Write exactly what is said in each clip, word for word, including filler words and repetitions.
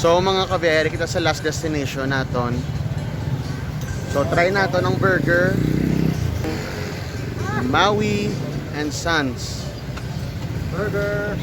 So, mga kabiyahe, kita sa last destination naton. So, try naton ang burger. Maui and Sons. Burger.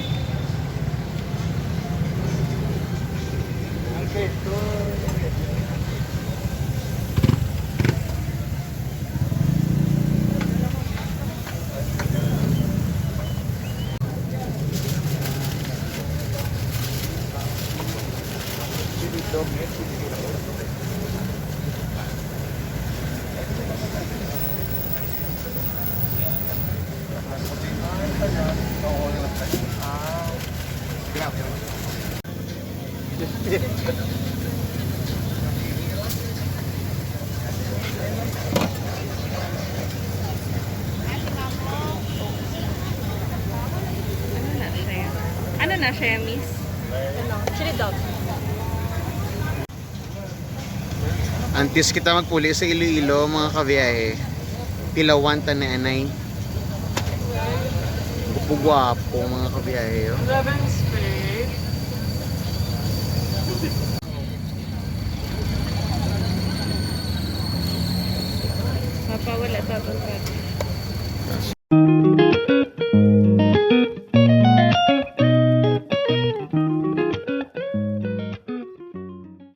Ano na siya? Ano na siya, miss? Ano? Chili dog. Antes kita magpuli sa Iloilo, mga kabiyahe, tilawan ta ni anay. Gupo-guwapo, mga kabiyahe, oh. Eleven straight. Mapawala, babag.